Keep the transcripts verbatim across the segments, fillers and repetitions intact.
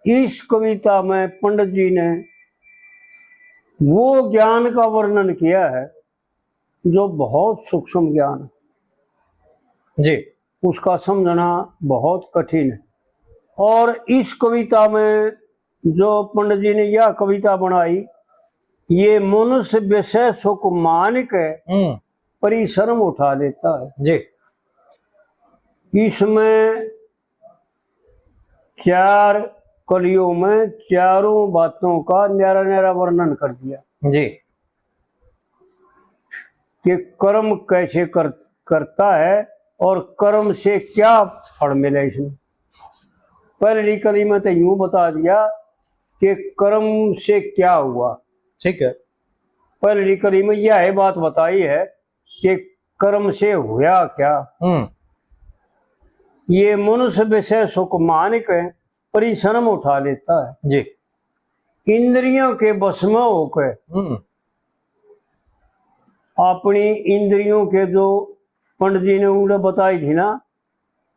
इस कविता में पंडित जी ने वो ज्ञान का वर्णन किया है जो बहुत सूक्ष्म ज्ञान है। जी। उसका समझना बहुत कठिन है। और इस कविता में जो पंडित जी ने यह कविता बनाई, ये मनुष्य विषय सुख मान के हम्म। परिश्रम उठा लेता है। जी। इसमें चार कलियों में चारों बातों का न्यारा न्यारा वर्णन कर दिया। जी। कि कर्म कैसे कर, करता है और कर्म से क्या फल मिले इसमें। पहली कली में तो यूं बता दिया कि कर्म से क्या हुआ। ठीक है। पहली कली में यह बात बताई है कि कर्म से हुआ क्या। हम्म। ये मनुष्य विषय सुख मान के परिश्रम उठा लेता है। जी। इंद्रियों के बस में होकर हम्म। अपनी इंद्रियों के, जो पंडित जी ने उड़े बताई थी ना,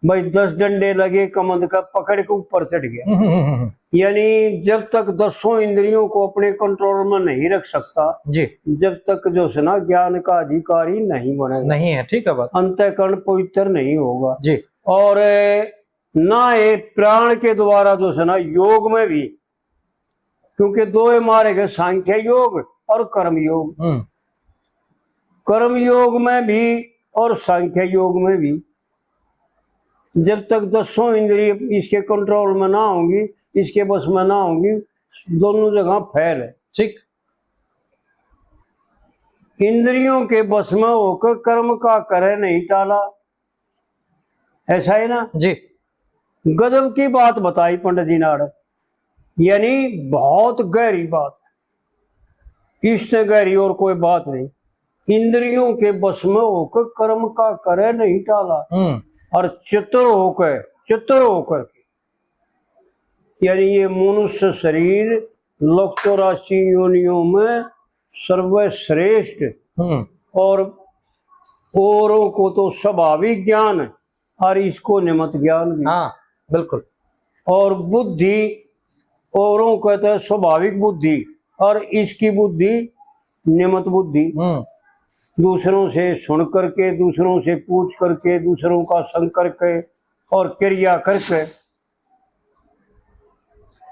भाई, दस डंडे लगे कमंद का, पकड़ के ऊपर चढ़ गया। हम्म, हम्म, हम्म। यानी जब तक दसों इंद्रियों को अपने कंट्रोल में नहीं रख सकता, जी। जब तक जो है ना ज्ञान का अधिकारी नहीं बनेगा, नहीं है, ठीक है बात। अंतःकरण पवित्र नहीं होगा। जी। और ना ये प्राण के द्वारा जो है ना योग में भी, क्योंकि दो ये मारे गए, सांख्य योग और कर्म योग। हम्म। कर्म योग में भी और सांख्य योग में भी जब तक दसों इंद्रिय इसके कंट्रोल में ना होंगी, इसके बस में ना होंगी, दोनों जगह फेल है। ठीक। इंद्रियों के बस में होकर कर्म का करे नहीं टाला, ऐसा है ना? जी। गजब की बात बताई पंडित जी नाड़, यानी बहुत गहरी बात है, इससे गहरी और कोई बात नहीं। इंद्रियों के बस में होकर कर्म का करे नहीं टाला, हम्म। और चतुर होकर, चतुर होकर के, यानी ये मनुष्य शरीर लौकिक चौरासी योनियों में सर्वश्रेष्ठ, हम्म। और औरों को तो स्वाभाविक ज्ञान और इसको निमित्त ज्ञान भी। हाँ, बिल्कुल। और बुद्धि, औरों का तो स्वाभाविक बुद्धि और इसकी बुद्धि निमित्त बुद्धि। हम्म। दूसरों से सुन करके, दूसरों से पूछ करके, दूसरों का संग करके और क्रिया करके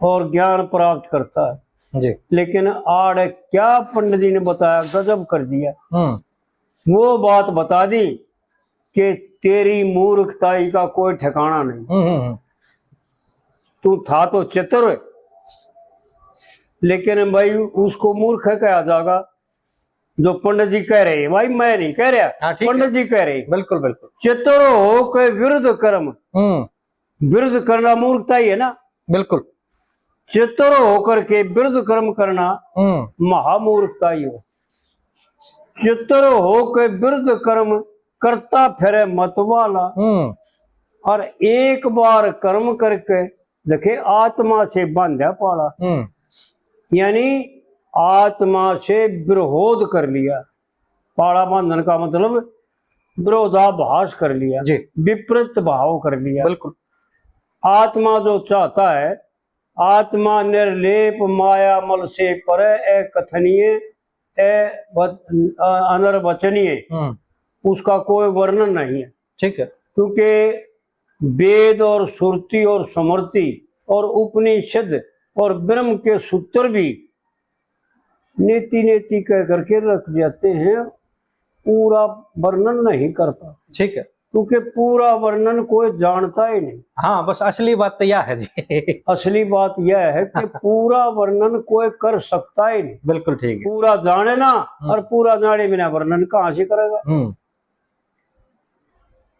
और ज्ञान प्राप्त करता है। जी। लेकिन आड़ क्या पंडित जी ने बताया, गजब कर दिया। हम्म। वो बात बता दी कि तेरी मूर्खताई का कोई ठिकाना नहीं। हम्म, हम्म, हम्म। तू था तो चतुर, लेकिन भाई उसको मूर्ख कहा जाएगा जो पंडित जी कह रहे हैं। भाई मैं नहीं कह रहा, हाँ, ठीक है। पंडित जी कह रहे हैं। बिल्कुल, बिल्कुल। चतुर हो के विरुद्ध कर्म, हम्म। विरुद्ध करना मूर्खता ही है ना। बिल्कुल। चतुर होकर के विरुद्ध कर्म करना हम्म। महामूर्खता ही हो। चतुर होकर विरुद्ध कर्म करता फिरे मत वाला। हम्म। और एक बार कर्म करके देखे आत्मा से बांधा पाला। हम्म। यानी आत्मा से विरोध कर लिया। पाला बांधन का मतलब विरोधाभास कर लिया, जी। विपरीत भाव कर लिया। बिल्कुल। आत्मा जो चाहता है, आत्मा निर्लेप माया मल से परे, अकथनीय, अ-, अनर्वचनीय, हम्म। उसका कोई वर्णन नहीं है। ठीक है। क्योंकि वेद और श्रुति और स्मृति और उपनिषद और ब्रह्म के सूत्र भी नेति नेति कह करके रख जाते हैं, पूरा वर्णन नहीं कर पाते। ठीक है। क्योंकि पूरा वर्णन कोई जानता ही नहीं। हाँ, बस असली बात तो यह है जी। असली बात यह है कि पूरा वर्णन कोई कर सकता ही नहीं। बिल्कुल ठीक है। पूरा जाने ना, हम्म। और पूरा जाने बिना वर्णन कहाँ से करेगा? हम्म।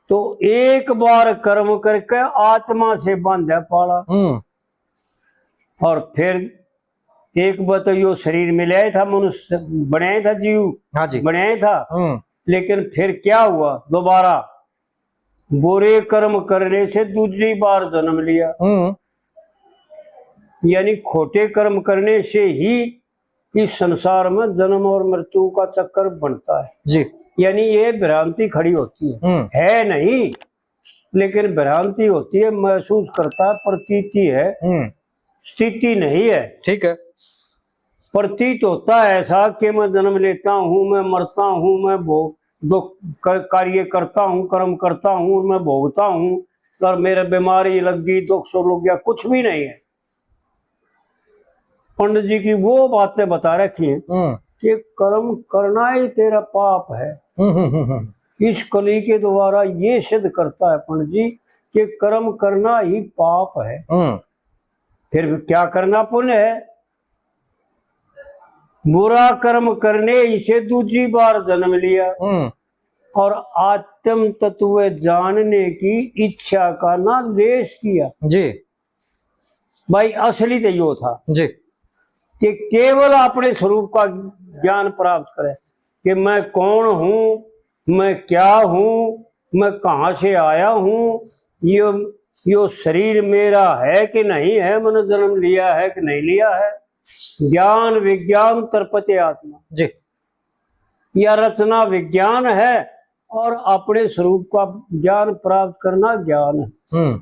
तो एक बार कर्म करके आत्मा से बांधे पाला। हम्म। और फिर एक बार तो यो शरीर मिलाया था, मनुष्य बनाया था, जीव हाँ जी। बनाया था। हम्म। लेकिन फिर क्या हुआ? दोबारा बुरे कर्म करने से दूसरी बार जन्म लिया। हम्म। यानी खोटे कर्म करने से ही इस संसार में जन्म और मृत्यु का चक्कर बनता है। जी। यानी ये भ्रांति खड़ी होती है। हम्म। है नहीं, लेकिन भ्रांति होती है, महसूस करता है, प्रतीति है। हम्म। स्थिति नहीं है। ठीक है। प्रतीत होता है ऐसा कि मैं जन्म लेता हूँ, मैं मरता हूँ, मैं भोग, दो क-, कार्य करता हूँ, कर्म करता हूँ और मैं भोगता हूँ, और मेरे बीमारी लग गई, दुख सुख लग गया, कुछ भी नहीं है। पंडित जी की वो बातें बता रखी हैं हम्म। कि कर्म करना ही तेरा पाप है। हम्म, हम्म, हम्म, हम्म। इस कली के द्वारा ये सिद्ध करता है पंडित जी कि कर्म करना ही पाप है। हम्म। फिर क्या करना पुण्य है? बुरा कर्म करने ही से दूसरी बार जन्म लिया हम्म। और आत्म तत्व जानने की इच्छा का ना लेश किया। जी। भाई, असली तो यो था जी। कि केवल अपने स्वरूप का ज्ञान प्राप्त करे कि मैं कौन हूँ, मैं क्या हूँ, मैं कहाँ से आया हूँ, यो, यो शरीर मेरा है कि नहीं है, मैंने जन्म लिया है कि नहीं लिया है। ज्ञान विज्ञान तर्पते आत्मा। जी। या रचना विज्ञान है और अपने स्वरूप का ज्ञान प्राप्त करना ज्ञान है। हम्म।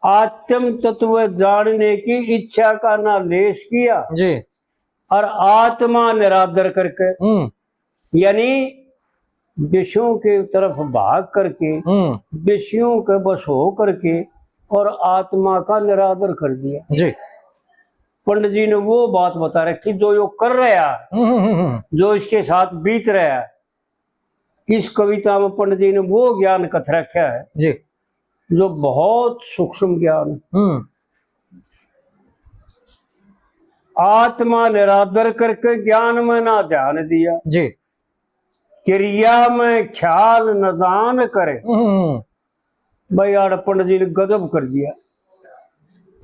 आत्म तत्व जानने की इच्छा का ना लेश किया जी। और आत्मा निरादर करके, हम्म। यानी विषयों के तरफ भाग करके, हम्म। विषयों के बस हो करके और आत्मा का निरादर कर दिया। जी। पंडित जी ने वो बात बता रखी जो यो कर रहा है, हम्म, हम्म, हम्म। जो इसके साथ बीत रहा है। इस कविता में पंडित जी ने वो ज्ञान कथ रखा है जी। जो बहुत सूक्ष्म ज्ञान है। हम्म। आत्मा निरादर करके ज्ञान में ना ध्यान दिया। जी। क्रिया में ख्याल निदान करे। हम्म। भाई, आड़ पंडित जी ने गजब कर दिया,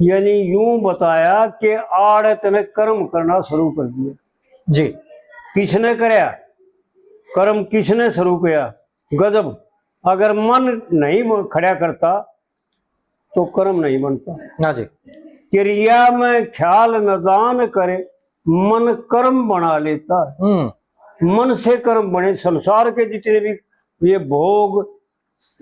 यानी यूं बताया कि आड़ तने कर्म करना शुरू कर दिया। जी। किसने करया कर्म, किसने शुरू किया? गजब। अगर मन नहीं खड़ा करता तो कर्म नहीं बनता। हाँ जी। क्रिया में ख्याल निदान करे, मन कर्म बना लेता है। हम्म। मन से कर्म बने। संसार के जितने भी ये भोग,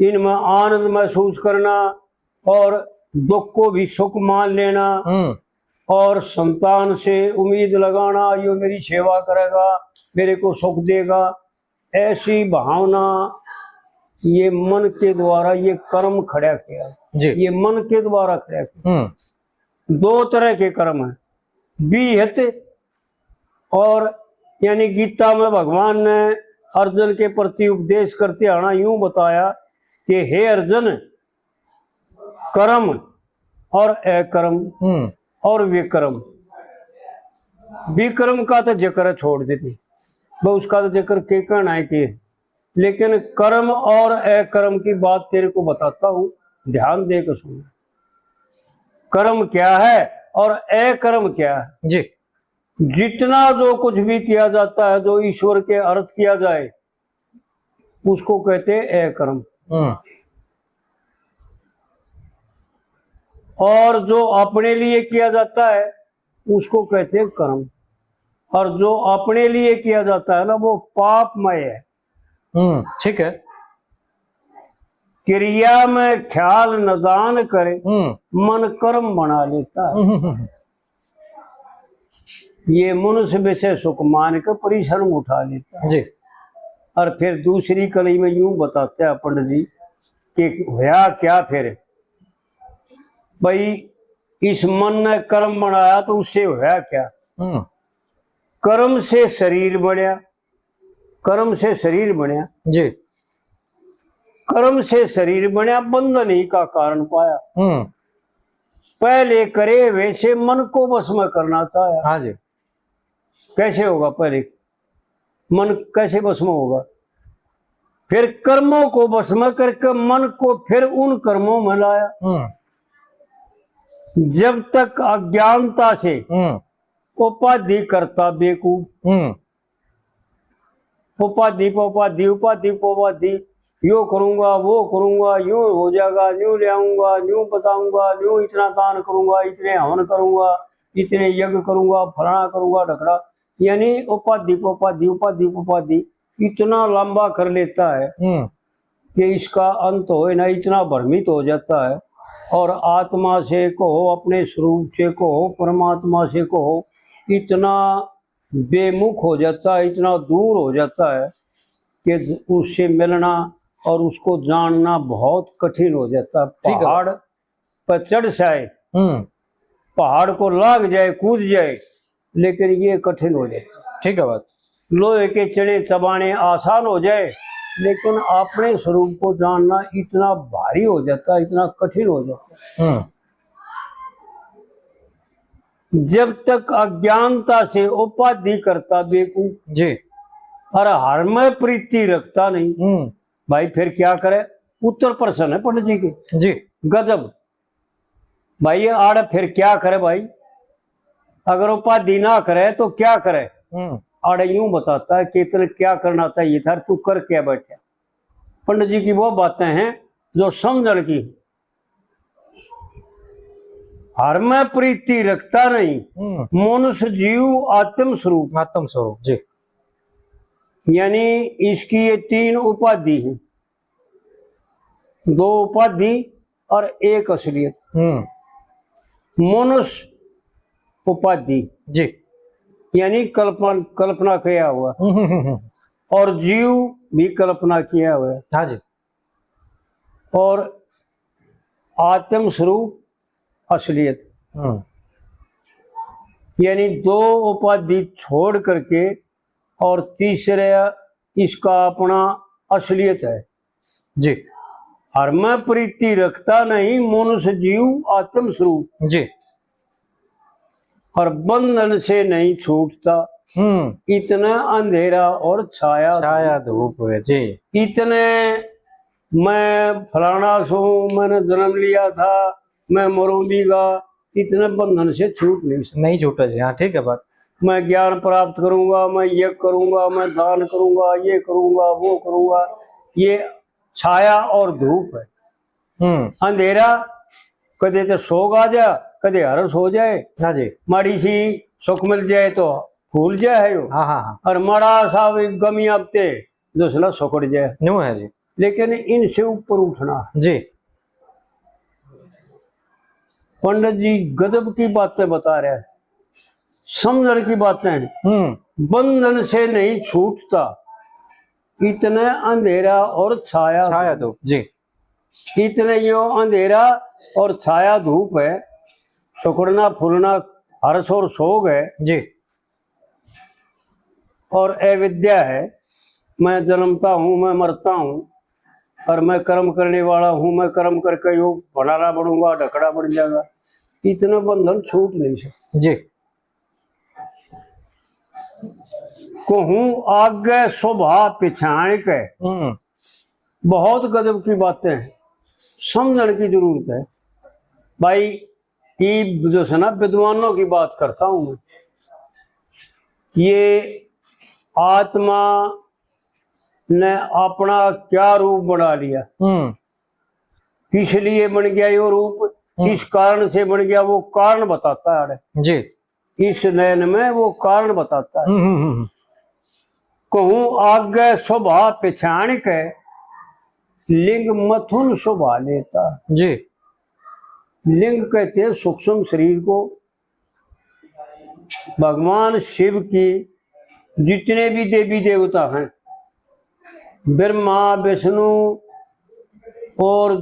इनमें आनंद महसूस करना और दुख को भी सुख मान लेना हम्म। और संतान से उम्मीद लगाना, यो मेरी सेवा करेगा, मेरे को सुख देगा, ऐसी भावना ये मन के द्वारा ये कर्म खड़ा किया। जी। ये मन के द्वारा खड़ा किया। हम्म। दो तरह के कर्म हैं, विहित और, यानी गीता में भगवान ने अर्जुन के प्रति उपदेश करते आना यूं बताया कि हे अर्जुन, कर्म और अकर्म हम्म। और विकर्म। विकर्म का तो जिक्र छोड़ देते, वो उसका तो जिक्र के कहना है कि, लेकिन कर्म और अकर्म की बात तेरे को बताता हूँ, ध्यान दे के सुन। कर्म क्या है और अकर्म क्या है? जी। जितना जो कुछ भी किया जाता है, जो ईश्वर के अर्थ किया जाए, उसको कहते हैं अकर्म। हम्म। और जो अपने लिए किया जाता है, उसको कहते हैं कर्म। और जो अपने लिए किया जाता है ना, वो पापमय है। हम्म, ठीक है। क्रिया में ख्याल निदान करे, हम्म। मन कर्म बना लेता है। हम्म, हम्म, हम्म। ये मनुष्य विषय सुख मान के परिश्रम उठा लेता है। जी। और फिर दूसरी कली में यूं बताते हैं पंडित जी कि होया क्या फिर, भाई, इस मन ने कर्म बनाया तो उससे होया क्या? हम्म। कर्म से शरीर बनया, कर्म से शरीर बनया। जी। कर्म से शरीर बनया, बंधन ही का कारण पाया। हम्म। पहले करे वैसे मन को बस में करना चाहा। हाँ जी। कैसे होगा पहले? मन कैसे बस में होगा? फिर कर्मों को बस में करके मन को फिर उन कर्मों में लाया। हम्म। जब तक अज्ञानता से हम्म। उपाधि करता बेवकूफ। हम्म। उपाधि पे उपाधि, उपाधि पे उपाधि, यो करूंगा, वो करूंगा, यूं हो जाएगा, यूं ले आऊंगा, यूं बताऊंगा, यूं इतना दान करूंगा, इतने हवन करूंगा, इतने यज्ञ करूंगा, फलाना करूंगा, ढकड़ा, यानी उपाधि पे उपाधि, उपाधि पे उपाधि इतना लंबा कर लेता है हम्म। कि इसका अंत होए ना, इतना भ्रमित हो जाता है। और आत्मा से कहो, अपने स्वरूप से कहो, परमात्मा से कहो, इतना बेमुख हो जाता है, इतना दूर हो जाता है कि उससे मिलना और उसको जानना बहुत कठिन हो जाता है। ठीक है। पहाड़ पर चढ़ जाए, हम्म। पहाड़ को लांघ जाए, कूद जाए, लेकिन ये कठिन हो जाता है। ठीक है बात। लोहे के चने चबाने आसान हो जाए, लेकिन अपने स्वरूप को जानना इतना भारी हो जाता है, इतना कठिन हो जाता है। हम्म। जब तक अज्ञानता से उपाधि करता बेकूफ जी। और हर में प्रीति रखता नहीं, हम्म। भाई फिर क्या करे? उत्तर प्रश्न है पंडित जी के। जी। गजब। भाई ये आड़ फिर क्या करे भाई? अगर उपाधि ना करे तो क्या करे? हम्म। आड़ यूं बताता है कि इतने क्या करना चाहिए था, तू कर क्या बैठा? पंडित जी की वो बातें हैं जो समझण की। हर में प्रीति रखता नहीं, हम्म। मनुष्य जीव आत्म स्वरूप। आत्म स्वरूप, जी। यानी इसकी ये तीन उपाधि हैं, दो उपाधि और एक असलियत। हम्म। मनुष्य उपाधि, जी। यानी कल्पना, कल्पना किया हुआ। हम्म, हम्म, हम्म। और जीव भी कल्पना किया हुआ है। हाँ जी। और आत्म स्वरूप असलियत। हम्म। यानी दो उपाधि छोड़ करके और तीसरे इसका अपना असलियत है। जी। हर में प्रीति रखता नहीं, मनुष्य जीव आत्म स्वरूप। जी। और बंधन से नहीं छूटता। हम्म। इतने अंधेरा और छाया छाया धूप है, जी। इतने मैं फलाना सूं, मैंने जन्म लिया था, मैं मरूं भी गा, इतने बंधन से छूट नहीं सकता। नहीं छूटा जी, हाँ, ठीक है बात। मैं ज्ञान प्राप्त करूंगा, मैं ये करूंगा, मैं दान करूंगा, ये करूंगा, वो करूंगा, ये छाया और धूप है। हम्म। अंधेरा, कदे तो सोग आ जा, कदे हरस हो जाए। हाँ जी। माड़ी सी सुख मिल जाए तो फूल जाए है यो। हाँ, हाँ, हाँ। और माड़ा सा भी गमी आपते दूसरा सुकड़ जाए। न्यू है जी। लेकिन इनसे ऊपर उठना। जी। पंडित जी गजब की बातें बता रहे हैं, समझण की बातें हैं। हम्म। बंधन से नहीं छूटता, इतने अंधेरा और छाया छाया धूप। धूप, जी। इतने यो अंधेरा और छाया धूप है, सुकड़ना फूलना हर्ष और सोग है। जी। और अविद्या है, मैं जन्मता हूँ, मैं मरता हूँ, और मैं कर्म करने वाला हूँ, मैं कर्म करके यो भंडारा बनूंगा, ढकड़ा बन जाएगा। इतना बंधन छूट नहीं सकता। जी। कहूँ आगे शोभा पिछाण के। हम्म। बहुत गजब की बातें हैं, समझण की जरूरत है भाई। ये जो है ना, विद्वानों की बात करता हूँ मैं, ये आत्मा ने अपना क्या रूप बना लिया, हम्म। किस लिए बन गया यो रूप, हम्म। किस कारण से बन गया, वो कारण बताता है। जी। इस नयन में वो कारण बताता है। हम्म, हम्म, हम्म। कहूँ आगे शोभा पिछाण के, लिंग मथुन शोभा लेता। जी। लिंग कहते हैं सूक्ष्म शरीर को। भगवान शिव की जितने भी देवी देवता हैं, ब्रह्मा, विष्णु और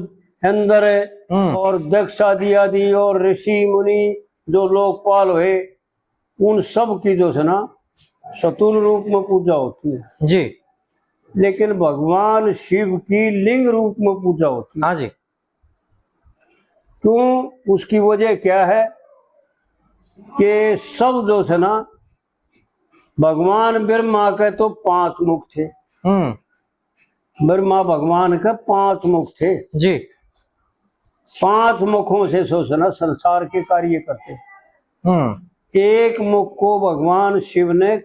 इंद्र हम्म। और दक्ष आदि आदि और ऋषि मुनि जो लोकपाल हुए, उन सब की जो है ना, स्थूल रूप में पूजा होती है। जी। लेकिन भगवान शिव की लिंग रूप में पूजा होती है। हाँ जी। क्यों, उसकी वजह क्या है कि सब जो है ना, भगवान ब्रह्मा के तो पांच मुख थे। हम्म। ब्रह्मा भगवान के पांच मुख थे। जी। पांच मुखों से जो है ना, संसार के कार्य करते। हम्म। एक मुख को भगवान शिव ने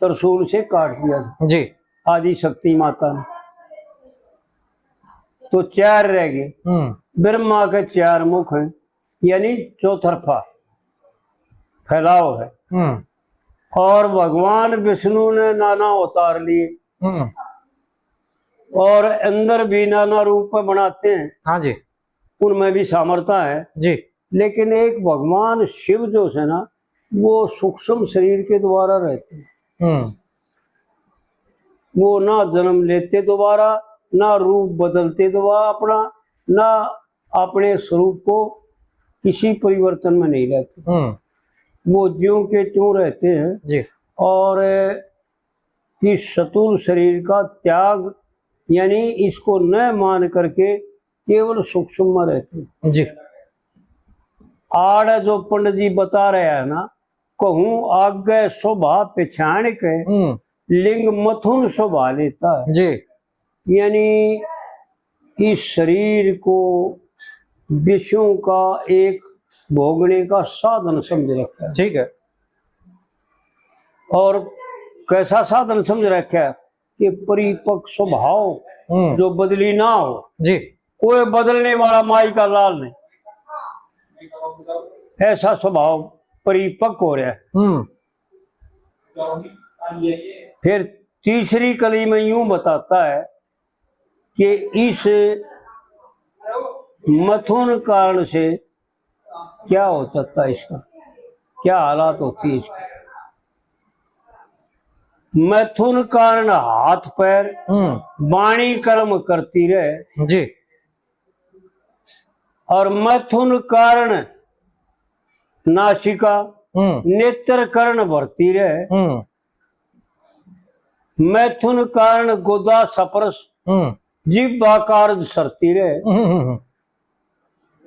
त्रिशूल से काट दिया था। जी। आदि शक्ति माता ने, तो चार रह गए। हम्म। ब्रह्मा के चार मुख हैं, यानी चौतरफा फैलाव है। हम्म। और भगवान विष्णु ने नाना अवतार लिए। हम्म। और अंदर भी नाना रूप में बनाते हैं। हाँ जी। उनमें भी सामर्थ्य है। जी। लेकिन एक भगवान शिव जो है ना, वो सूक्ष्म शरीर के द्वारा रहते हैं। हम्म। वो ना जन्म लेते दोबारा, ना रूप बदलते दोबारा अपना, ना अपने स्वरूप को किसी परिवर्तन में नहीं रहते। हम्म। वो ज्यों के त्यों रहते हैं। जी। और इस स्थूल शरीर का त्याग, यानी इसको न मान करके केवल सूक्ष्म में रहते हैं। जी। आड़ जो पंडित जी बता रहे हैं ना, कहूँ आगे शोभा पिछाण के, हम्म। लिंग मथुन शोभा लेता है। जी। यानी इस शरीर को विषयों का एक भोगने का साधन समझ रखा है। ठीक है। और कैसा साधन समझ रखा है कि परिपक्व स्वभाव, हम्म। जो बदली ना हो। जी। कोई बदलने वाला माई का लाल नहीं, ऐसा स्वभाव परिपक्व हो रहा है। हम्म। फिर तीसरी कली में यूं बताता है कि इस मथुन कारण से क्या हो सकता है, इसका क्या हालात होती है इसकी। मैथुन कारण हाथ पैर, हम्म। वाणी कर्म करती रहे। जी। और मैथुन कारण नासिका, हम्म। नेत्र कर्ण भरती रहे। हम्म। मैथुन कारण गोदा सपरस, हम्म। जीभ आकार सरती रहे। हम्म, हम्म, हम्म।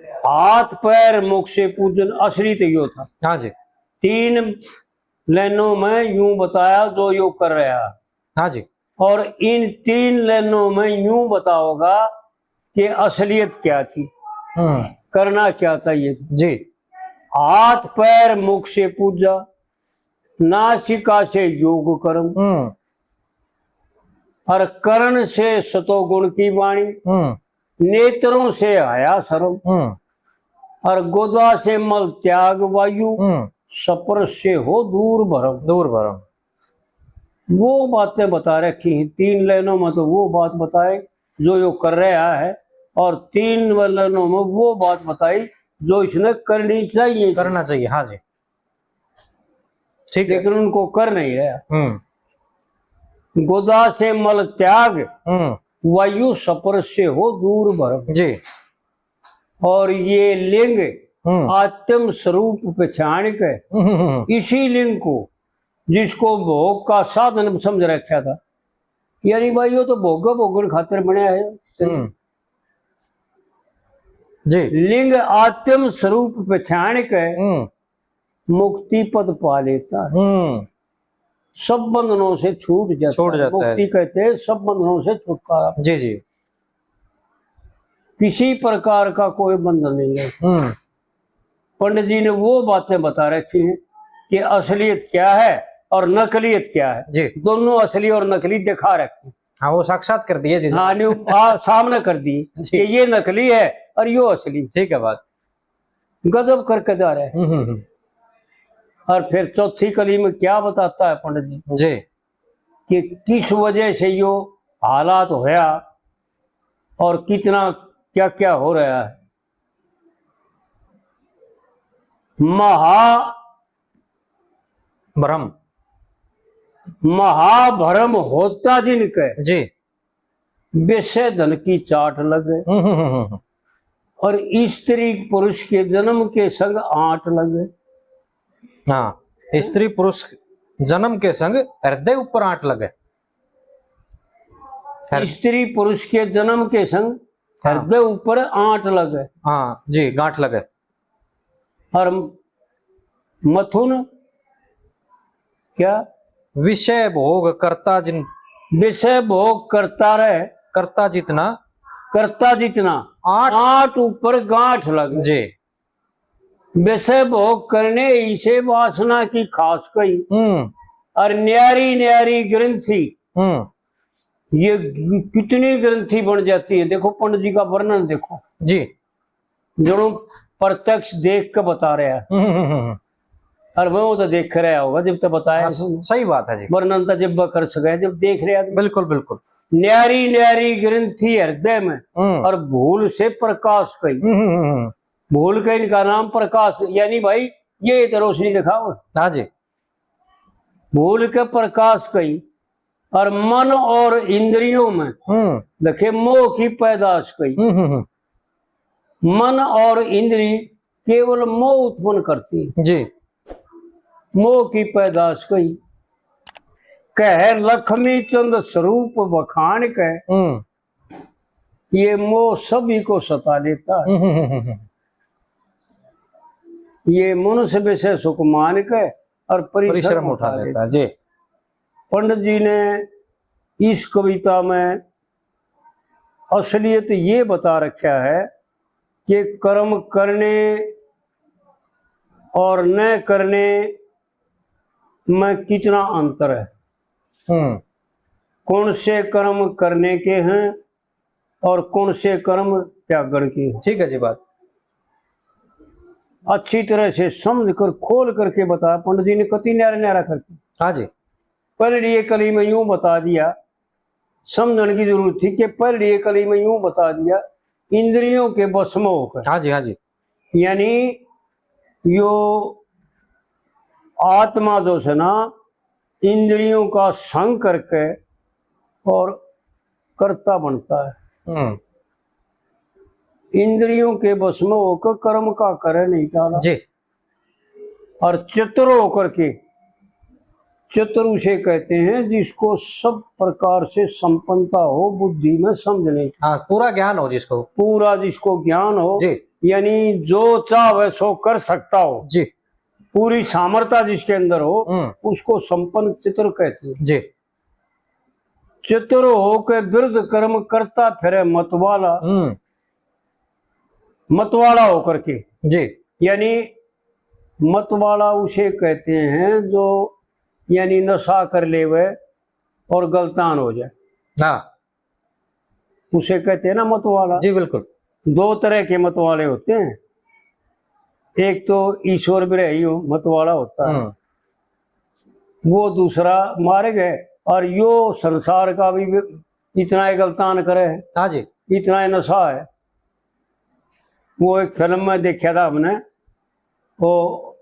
हाथ पैर मुख से पूजन, असली तो यो था। हाँ जी। तीन लाइनों में यूं बताया जो यो कर रहा है। हाँ जी। और इन तीन लाइनों में यूं बताओगा कि असलियत क्या थी, हम्म। करना क्या था ये। जी। हाथ पैर मुख से पूजा, नासिका से योग कर्म, हम्म। और कर्ण से सतोगुण की वाणी, हम्म। नेत्रों से हया शर्म, हम्म। और गोदा से मल त्याग वायु, हम्म। स्पर्श से हो दूर भरम। दूर भरम। वो बातें बता रखी हैं तीन लाइनों में, तो वो बात बताए जो यो कर रहा है, और तीन लाइनों में वो बात बताई जो इसने करनी चाहिए। करना चाहिए, हाँ जी। ठीक है। लेकिन उनको कर नहीं रहा। हम्म। गोदा से मल त्याग, हम्म। वायु स्पर्श से हो दूर भरम। जी। और ये लिंग, हम्म। आत्म स्वरूप पहचान के, हम्म, हम्म, हम्म। इसी लिंग को, जिसको भोग का साधन समझ रखा था, यानी भाई, यो तो भोग भोगण खातिर बनया है। हम्म। जी। लिंग आत्म स्वरूप पहचान के, हम्म। मुक्ति पद पा लेता है। हम्म। सब बंधनों से छूट जाता छूट है। जाता है। मुक्ति कहते हैं सब बंधनों से छुटकारा। जी, जी। किसी प्रकार का कोई बंधन नहीं है। हम्म। पंडित जी ने वो बातें बता रखी हैं कि असलियत क्या है और नकलियत क्या है। जी। दोनों असली और नकली दिखा रखे हैं। हाँ, वो साक्षात कर दिए जी। हाँ, नहीं, आ, सामने कर दिए जी। कि ये नकली है और यो असली। ठीक है बात। गजब करके जा रहे हैं। हम्म, हम्म, हम्म। और फिर चौथी कली में क्या बताता है पंडित जी जी। कि किस वजह से यो हालात होया और कितना क्या क्या हो रहा है। महा भ्रम। महाभ्रम होता जिनके जी। विषय धन की चाट लगे। हम्म, हम्म, हम्म, हम्म। और स्त्री पुरुष के जन्म के संग आंट लगे। हाँ, स्त्री पुरुष जन्म के संग हृदय ऊपर आंट लगे। हर- स्त्री पुरुष के जन्म के संग हाँ। हृदय ऊपर आंट लगे। हाँ जी, गांठ लगे। और मथुन क्या? विषय भोग करता जिन विषय भोग करता रहे। करता जितना। करता जितना। आंट। आंट ऊपर गांठ लगे। जी। विषय भोग करने इसे वासना की खास कही। हम्म। और न्यारी न्यारी ग्रंथि। हम्म। ये कितनी ग्रंथि बन जाती है। देखो पंडित जी का वर्णन देखो। जी। जो प्रत्यक्ष देख के बता रहा है। हम्म, हम्म, हम्म। और वो तो देख रहा होगा जब तो बताया। हाँ, सही बात है जी। वर्णन तो जब कर सके जब देख रहा है। बिल्कुल, बिल्कुल। न्यारी न्यारी ग्रंथि हृदय में, हम्म। और भूल से प्रकाश कही। हम्म, हम्म, हम्म। भूल के इनका नाम प्रकाश, यानी भाई ये तो रोशनी दिखाओ। हाँ जी। भूल के प्रकाश कही, और मन और इंद्रियों में हम्म। देखे मोह की पैदाश कही। हम्म, हम्म, हम्म। मन और इंद्री केवल मोह उत्पन्न करती है। जी। मोह की पैदाश कही। कह लक्ष्मी चंद स्वरूप बखान के, हम्म। ये मोह सभी को सता लेता है। हम्म, हम्म, हम्म, हम्म। ये मनुष्य विषय सुख मान के और परिश्रम परिश्रम उठा उठा लेता लेता है। जी। पंडित जी ने इस कविता में असलियत ये बता रखा है कि कर्म करने और न करने में कितना अंतर है। हम्म। कौन से कर्म करने के हैं और कौन से कर्म त्यागण के हैं। ठीक है जी बात। अच्छी तरह से समझ कर, खोल करके बताया। पंडित जी ने कति न्यारा न्यारा करके हाँ जी। पहली कली में यूं बता दिया, समझने की जरूरत थी कि पहली कली में यूं बता दिया, इंद्रियों के वश में होकर। हाँ जी, हाँ जी। यानी यो आत्मा जो है ना, इंद्रियों का संग करके और कर्ता बनता है। हम्म। इंद्रियों के वश में होकर कर्म का करे नहीं टाला। जी। और चतुर होकर के, चतुर उसे कहते हैं जिसको सब प्रकार से संपन्नता हो, बुद्धि में समझने की। हाँ, पूरा ज्ञान हो जिसको। पूरा जिसको ज्ञान हो, जी। यानी जो चाहे सो कर सकता हो। जी। पूरी सामर्थ्य जिसके अंदर हो, हम्म। उसको संपन्न चतुर कहते हैं। जी। चतुर होके विरुद्ध कर्म करता फिरे मतवाला। हम्म। मतवाला होकर के। जी। यानी मतवाला उसे कहते हैं जो यानी नशा कर लेवे और गलतान हो जाए। हाँ। उसे कहते हैं ना मतवाला। जी, बिल्कुल। दो तरह के मतवाले होते हैं, एक तो ईश्वर विरही मतवाला होता है, हम्म। वो दूसरा मार्ग है, और यो संसार का भी इतना ही गलतान करे है, हाँ जी। इतना ही नशा है। वो एक फिल्म में देखा था हमने, वो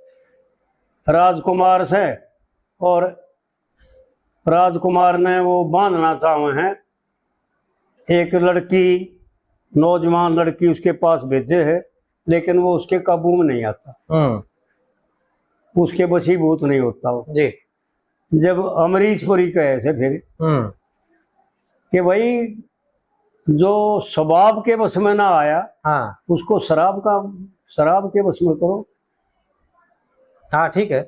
राजकुमार से, और राजकुमार ने वो बांधना चाहे हैं, एक लड़की, नौजवान लड़की उसके पास भेजे है, लेकिन वो उसके काबू में नहीं आता, हम्म। उसके वशीभूत नहीं होता वो। जी। जब अमरीश पुरी कहे से फिर हम्म। कि भाई जो शबाब के बस में ना आया, हाँ। उसको शराब का, शराब के बस में करो। हाँ, ठीक है।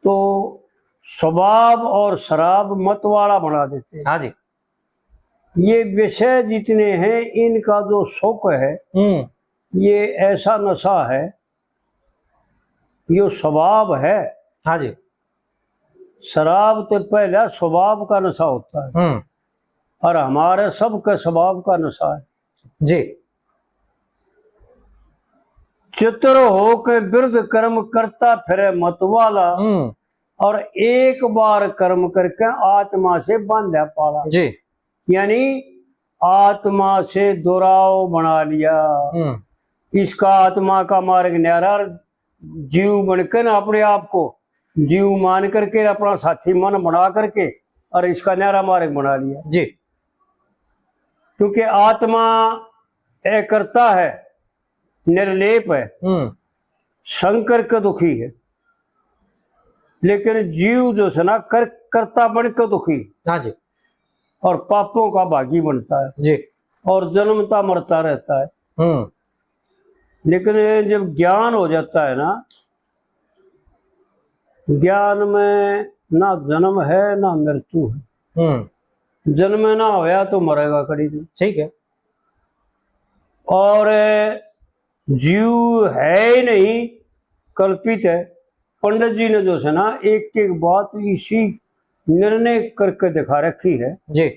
तो शबाब और शराब मतवाला बना देते हैं। हाँ जी। ये विषय जितने हैं, इनका जो सुख है, हम्म। ये ऐसा नशा है, यो शबाब है। हाँ जी। शराब तो पहला शबाब का नशा होता है, हम्म। और हमारे सबके शबाब का नशा है। जी। चतुर होके विरुद्ध कर्म करता फिरे मतवाला, हम्म। और एक बार कर्म करके आत्मा से बांधा पाला। जी। यानी आत्मा से दुराव बना लिया। हम्म। इसका आत्मा का मार्ग न्यारा, जीव बनकर ना अपने आप को जीव मान करके अपना साथी मन बना करके और इसका न्यारा मार्ग बना लिया। जी। क्योंकि आत्मा अकर्ता है, निर्लेप है, हम्म। संग करके दुखी है, लेकिन जीव जो है ना कर, कर्ता बन के दुखी। हाँ जी। और पापों का भागी बनता है। जी। और जन्मता मरता रहता है। हम्म। लेकिन ये जब ज्ञान हो जाता है ना, ज्ञान में ना जन्म है ना मृत्यु है। हम्म। जन्म ना होया तो मरेगा कड़ी भी। ठीक है। और जीव है ही नहीं, कल्पित है। पंडित जी ने जो है ना एक एक बात इसी निर्णय करके दिखा रखी है जी।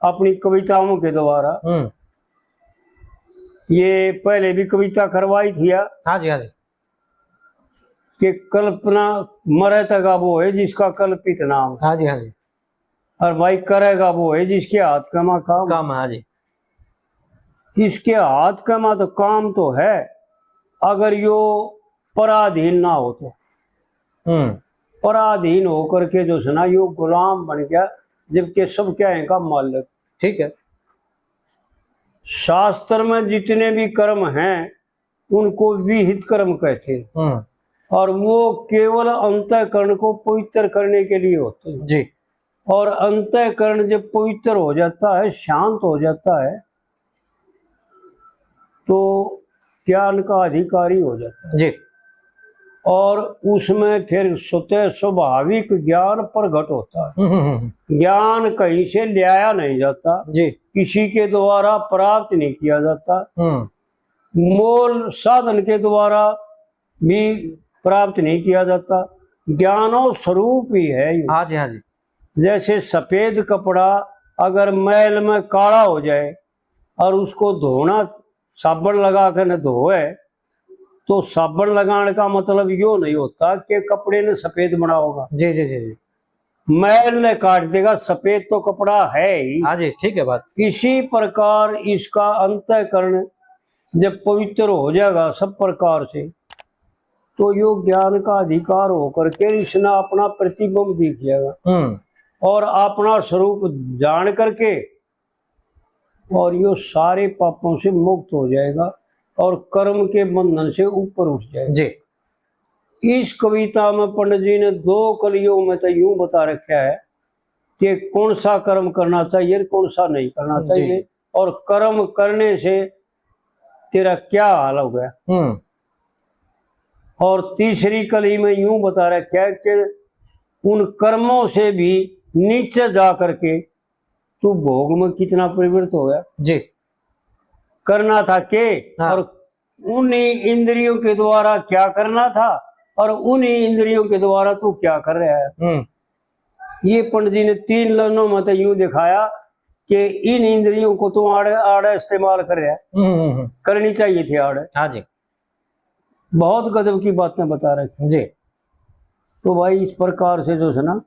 अपनी कविताओं के द्वारा। हम्म। ये पहले भी कविता करवाई थी या हाँ जी, हाँ जी। कि कल्पना मरे तक अब वो है जिसका कल्पित नाम। हाँ जी, हाँ जी। और भाई, करेगा वो है जिसके हाथ का माँ काम। काम है, हाँ जी। इसके हाथ का माँ तो काम तो है, अगर यो पराधीन ना हो तो। हम्म। पराधीन होकर के जो है ना, यो गुलाम बन गया, जबकि सब क्या है का मालिक। ठीक है। शास्त्र में जितने भी कर्म हैं, उनको विहित कर्म कहते हैं। हम्म। और वो केवल अंतःकरण को पवित्र करने के लिए होते हैं। जी। और अंतःकरण जब पवित्र हो जाता है, शांत हो जाता है, तो ज्ञान का अधिकारी हो जाता है। जी। और उसमें फिर स्वतः स्वाभाविक ज्ञान प्रकट होता है। हम्म, हम्म, हम्म। ज्ञान कहीं से लाया नहीं जाता, जी। किसी के द्वारा प्राप्त नहीं किया जाता, हम्म। मोल साधन के द्वारा भी प्राप्त नहीं किया जाता। ज्ञानो स्वरूप ही है ये। हाँ जी, हाँ जी। जैसे सफेद कपड़ा अगर मैल में काला हो जाए और उसको धोना, साबण लगा के न धोए, तो साबण लगाने का मतलब यो नहीं होता कि कपड़े ने सफेद बनाओगा। जी, जी, जी, जी। मैल ने काट देगा, सफेद तो कपड़ा है ही। हाँ जी, ठीक है बात। इसी प्रकार इसका अंतःकरण जब पवित्र हो जाएगा सब प्रकार से, तो यो ज्ञान का अधिकार होकर के इसने अपना प्रतिबिंब दिख जाएगा। हम्म। और अपना स्वरूप जान करके और यो सारे पापों से मुक्त हो जाएगा और कर्म के बंधन से ऊपर उठ जाएगा। जी। इस कविता में पंडित जी ने दो कलियों में तो यूं बता रखा है कि कौन सा कर्म करना चाहिए और कौन सा नहीं करना जी। चाहिए, और कर्म करने से तेरा क्या हाल हो गया। हम्म। और तीसरी कली में यूं बता रखा है कि उन कर्मों से भी नीचे जा करके तू भोग में कितना प्रवृत्त हो गया। जी। करना था के, हाँ। और उन्हीं इंद्रियों के द्वारा क्या करना था और उन्हीं इंद्रियों के द्वारा तू क्या कर रहा है। हम्म। ये पंडित जी ने तीन लाइनों में तो यूं दिखाया कि इन इंद्रियों को तू आड़े, आड़े इस्तेमाल कर रहा है। हम्म, हम्म, हम्म। करनी चाहिए थी आड़े। हाँ जी। बहुत गजब की बातें बता रहे थे। जी। तो भाई, इस प्रकार से जो है ना,